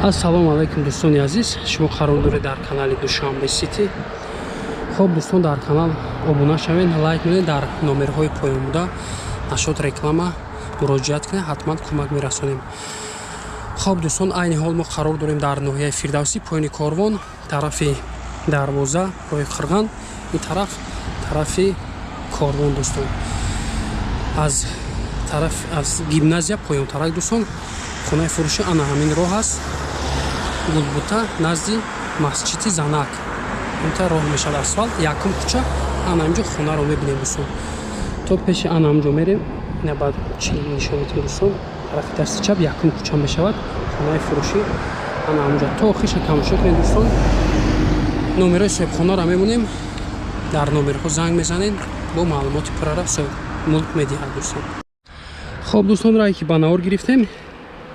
Ассалому алайкум дӯстони азиз, шумо қарор доред дар канали Душанбе Сити. Хоб дӯстон, дар канал обуна шавед, лайк кунед, дар номерҳои поён буда нашод реклама муроҷиат кунед, ҳатман кӯмак мерасонем. Хоб дӯстон, айни ҳол мо қарор дорем дар ноҳияи Фирдавсӣ, поёни корвон, тарафи дарвоза, роҳи Қирған, ин тараф тарафи корвон дӯстон. Аз тараф аз гимназия поёнтарак дӯстон, хонаи фурӯшӣ ана ҳамин роҳ аст. Гулбута назди масҷиди Занак. Инта роҳ мешавад асфалт, якум кӯча, ана ҳаминҷо хонаро мебинем дӯстон. То пеши ана ҳаминҷо мерем, ина баъд чӣ нишон медиҳем дӯстон. Тарафи дасти чап якум кӯча мешавад, хонаи фурӯшӣ ана ҳаминҷо. То охирша тамошо кунед дӯстон. Номерҳои соҳибхонаро мемонем, дар номерҳо занг мезанед, бо маълумоти пурра соҳибмулк медиҳад дӯстон. Хоб дӯстон, раҳе ки ба навор гирифтем,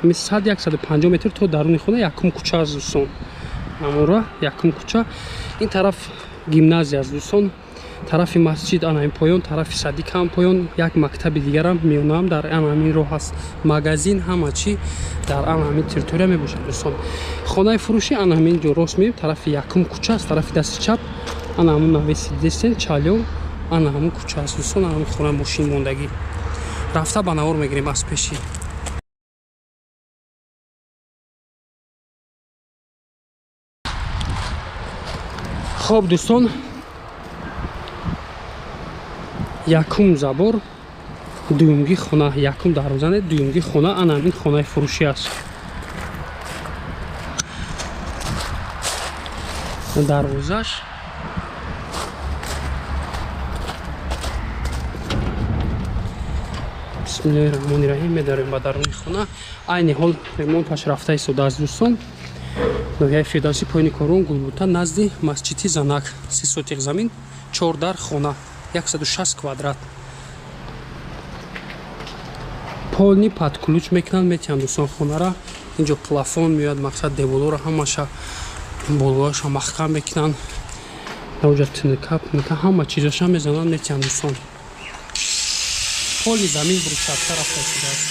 ҳамин 100-150 метр то даруни хона якум кӯча аст дӯстон. Ҳамон роҳ якум кӯча. Ин тараф гимназия аст дӯстон. Тарафи масҷид ана ин поён, тарафи садик ҳам поён, як мактаби дигарам миёнаам дар ана ҳамин роҳ аст. Магазин, ҳама чӣ дар ана ҳамин территория мебошад дӯстон. Хонаи фурӯшӣ ана ҳамин ҷо рост меоем, тарафи якум кӯча аст, тарафи дасти чап ана ҳамон навеси дидестен, чалё, ана ҳамон кӯча аст дӯстон, ана ҳамон хона мошин мондагӣ. Рафта ба навор мегирем аз пеши. Хоб дӯстон, якум забор, дуюмги хона, якум дарвоза, дуюмги хона, ана ҳамин хонаи фурӯшӣ аст. Дарвозаш бисмиллоҳи раҳмони раҳим, медарем ба даруни хона. Айни ҳол ремонташ рафта истодааст дӯстон. Ноҳияи Фирдавсӣ, поёни корвон, Гулбута, назди масҷиди Занак, 3 сотиқ замин, 4 дар хона, 160 квадрат. Полни под ключ мекунанд, метиҳанд дӯстон хонара. Инҷо плафон меояд, мақсад деволоро ҳамаша болоаша маҳкам мекунанд. Навҷа тинка, пинка ҳама чизоша мезананд, метиҳанд дӯстон. Поли замин брусчатка рафта истодааст.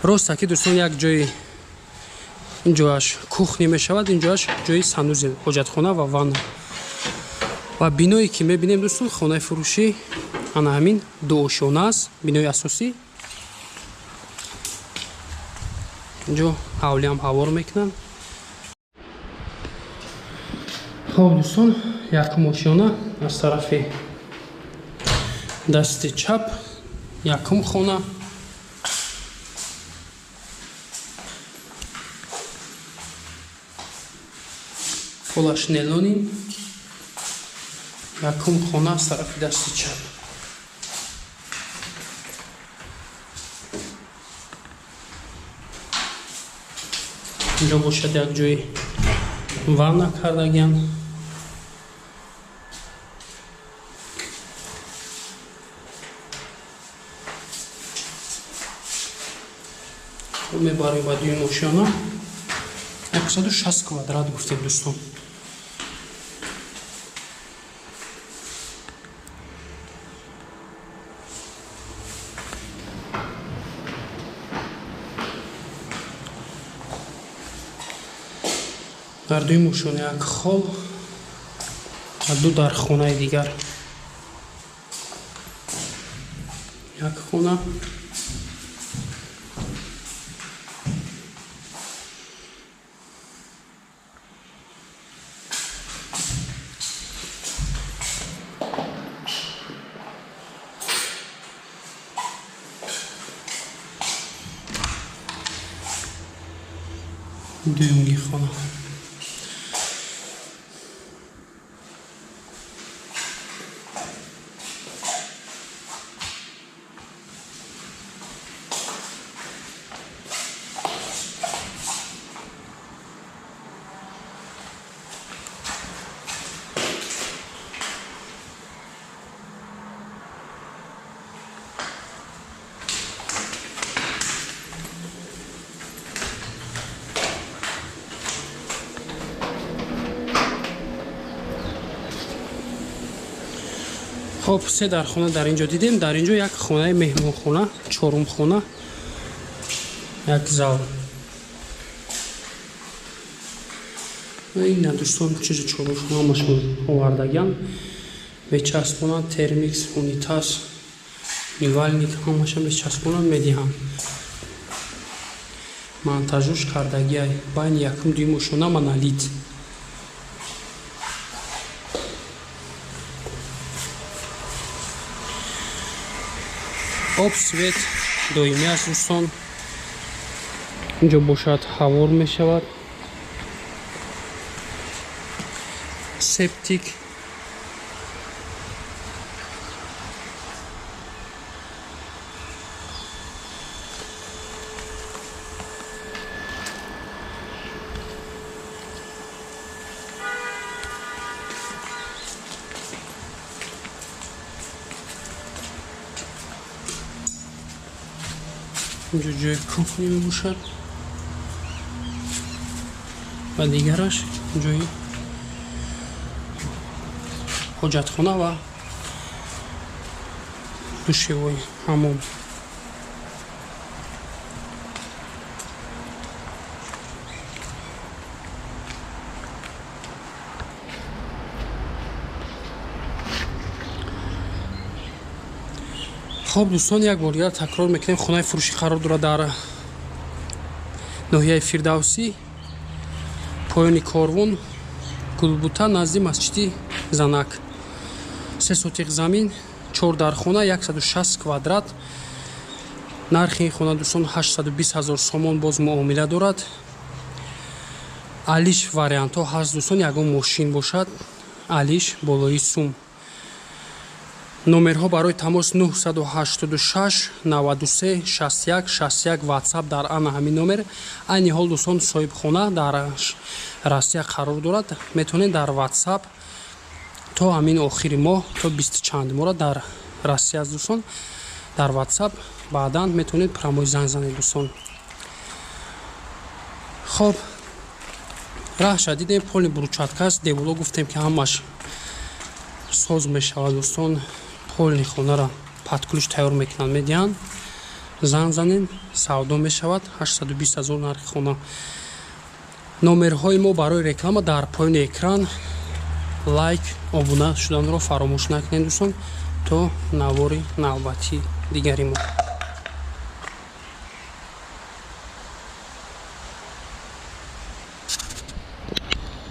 Рост аки дӯстон, як ҷои ин ҷояш кухня мешавад, ин ҷояш ҷои санузел, ҳоҷатхона ва ванна. Ва биное ки мебинем дӯстон, хонаи фурӯшӣ ана ҳамин дуошёна аст, бинои асосӣ. Инҷо ҳавлиам ҳавор мекунанд. Хоб дӯстон, якум ошёна аз тарафи дасти чап, якум хона. Полаш нелоним, якум хона аз тарафи дасти чап. Инҷо бошад як ҷои ванна кардагиан. Мебарем ба дуюм ошёна. 160 квадрат гуфтем дӯстон. Дар дуюм ошёна як хол ва ду дар хонаи дигар. Як хона. Дуюмги хона. Хоб, се дархона дар инҷо дидем. Дар инҷо як хонаи меҳмонхона, чорумхона, як зал. Ина дӯстон, чизи чорумхона ҳамашон овардагиан. Мечаспонанд, термикс, унитаз, умывальник ҳамаша мечаспонанд, медиҳанд. Монтажуш кардагиай. Байни якум дуюм ошона монолит. Об, свет доимӣ аст дӯстон. Инҷо бошад ҳавор мешавад. Септик. Инҷо ҷои кухня мебошад ва дигараш ҷои ҳоҷатхона ва душевой ҳамом. Хоб дӯстон, як бор дигар такрор мекунем, хонаи фурӯшӣ қарор дорад дар ноҳияи Фирдавсӣ, поёни корвон, Гулбута, назди масҷиди Занак. 3 сотиқ замин, 4 дархона, 160 квадрат. Нархи ин хона дӯстон 820 ҳазор сомон, боз муомила дорад. Алиш вариантҳо ҳаст дӯстон, ягон мошин бошад, алиш болои сум. Номерҳо барои тамос 986 93 61 61, WhatsApp дар ана ҳамин номер. Айни ҳол дӯстон соҳибхона дар Россия қарор дорад. Метавонед дар WhatsApp то ҳамин охири моҳ, то 20 чанд моҳра дар Россия аст дӯстон. Дар WhatsApp баъдан метавонед прямой занг занед дӯстон. Хоб, раҳша дидем, поли брусчатка аст. Деволо гуфтем ки ҳамаш соз мешавад дӯстон. Полни хонара под ключ тайёр мекунанд, медиҳанд. Занг занед, савдо мешавад. 820 ҳазор нархи хона. Номерҳои мо барои реклама дар поёни экран. Лайк, обуна шуданро фаромӯш накунед дӯстон. То навори навбатии дигари мо.